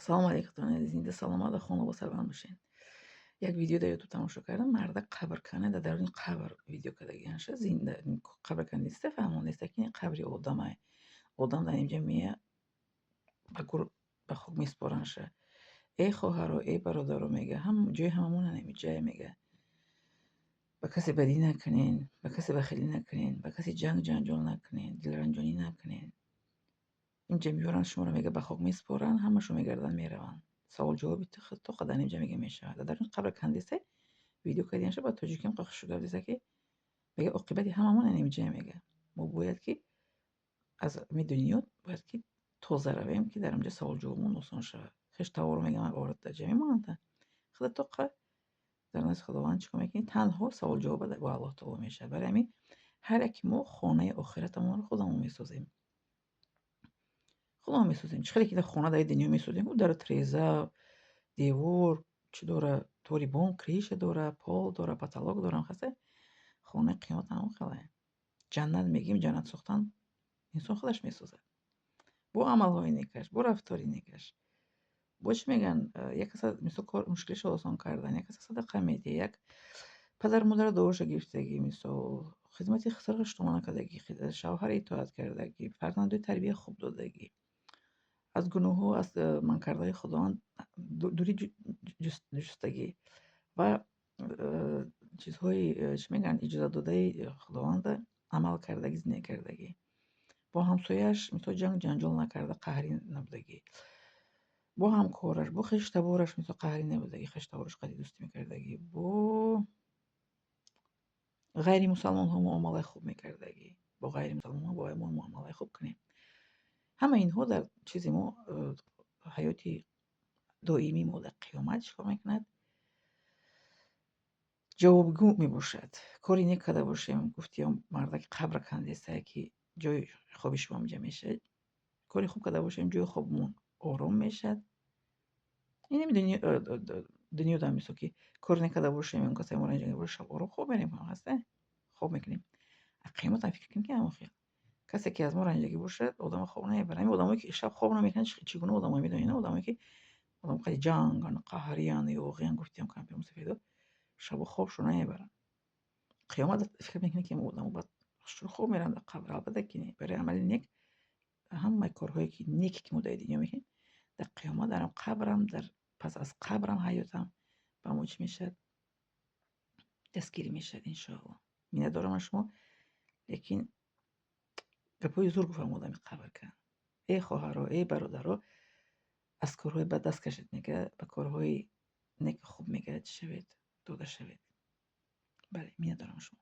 Салому алейкум, зинда, саломат, хонавода сарбаланд бошед. Як видео дар Ютуб тамошо кардам, марда қабр кана, дар даруни қабр видео кардагианша, зинда қабр кандиста, фаҳмондаиста, ки ин қабри одамай. Одам дар инҷа мея, ба гур, ба хок месупоранша. Эй хоҳаро, эй бародаро, мега, ҳам ҷои ҳамамон ҳамиҷае, мега. Ба касе бадӣ накунен, ба касе бахилӣ накунен, ба касе ҷанг ҷанҷол накунен, дилранҷонӣ накунен. Инҷа меёранд шуморо, мега, ба хок месупоранд, ҳамашон мегарданд, мераванд. Савол-ҷавоби то қадар инҷа, мега, мешавад. Дар даруни қабр кандиста видео кардианша, ба тоҷикиам хушу гап диса, ки мега, оқибати ҳамамон ҳамиҷае, мега. Мо бояд ки аз ҳамин дунё бояд ки тоза равем, ки дар онҷа савол-ҷавобмон осон шавад. Хештаворо, мега, оварда дар ҷа мемонанд. Худа тоқа дар назди Худованд чӣ кор мекунӣ? Танҳо савол-ҷавоб бо Аллоҳ таоло мешавад. Барои ҳамин ҳар яке мо хонаи охиратамонро худамон месозем. Худамон месозем. Чӣ хеле ки хона дар дунё месозем, дару тиреза, девор чӣ дора, тори бом, крыша дора, пол дора, потолок дора, хаста хонаи қиёмат ҳамон хеле. Ҷаннат мегӯем, ҷаннат сохтан инсон худаш месозад. Бо амалҳои некаш, бо рафтори некаш. Бо чӣ мегӯянд, як каса, мисол, кор мушкилишро осон кардан, як каса садақа медиҳӣ, як падару модарро дуоша гирифтагӣ, мисол, хизмати сарғаштона кардагӣ, шавҳаро итоат кардагӣ, фарзандои тарбияи хуб додагӣ, аз гуноҳҳо, аз манъкардаҳои Худованд дурӣ ҷустагӣ ва чизҳои, чӣ мегӯянд, иҷозатдодаи Худованда амал кардагӣ, зиндагӣ кардагӣ. Бо ҳамсояаш, мисол, ҷанг ҷанҷол накарда, қаҳрӣ набудагӣ. Бо ҳамкораш, бо хештабораш, мисол, қаҳрӣ набудагӣ, хештабораш қадри дӯстӣ мекардагӣ, бо ғайримусалмонҳо муомалаи хуб мекардагӣ. Бо ғайримусалмонҳо бояд мо муомалаи хуб кунем. Ҳама инҳо дар чизи мо, ҳаёти доимии мо дар қиёмат чӣ кор мекунад? Ҷавобгӯ мебошад. Кори нек карда бошем, гуфти он мардаки қабр кандестае, ки ҷои хоби шумо инҷа мешавад. Кори хуб карда бошем, ҷои хобмон ором мешавад. Ин намедони, дунё дар, мисол, ки кор накарда бошем, он касае моро инҷа бошад, шаб ором хоб мерем, ҳаста? Хоб мекунем. А қиёматам фикр кунем, ки ҳамон хел. Касе ки аз мо ранҷидагӣ бошад, одама хоб намебарад. Ҳамин одамое ки шаб хоб намекунанд, чӣ гуна одамое, медонед? Одамое ки одам қади ҷанган, қаҳриян, ёғиян, гуфтиам кампир мусафедо, шабо хобшон намебаранд. Қиёмат фикр мекунед, ки одамо баъд чун хоб мераванд дар қабр? Албатта ки не. Барои амали нек, ҳамаи корҳое ки неке ки мо дар дунё мекунем, дар қиёмат, дар қабрам, дар пас аз қабрам, ҳаётам ба мо чӣ мешавад? Дастгирӣ мешавад, иншоалло. Миннатдорам аз шумо, лекин гапҳои зур гуфтам одами қабр кан. Эй хоҳаро, эй бародаро, аз корҳои бад даст кашед, мега, ба корҳои неки хуб, мега, чӣ шавед, дода шавед. Бале, миннатдорам аз шумо.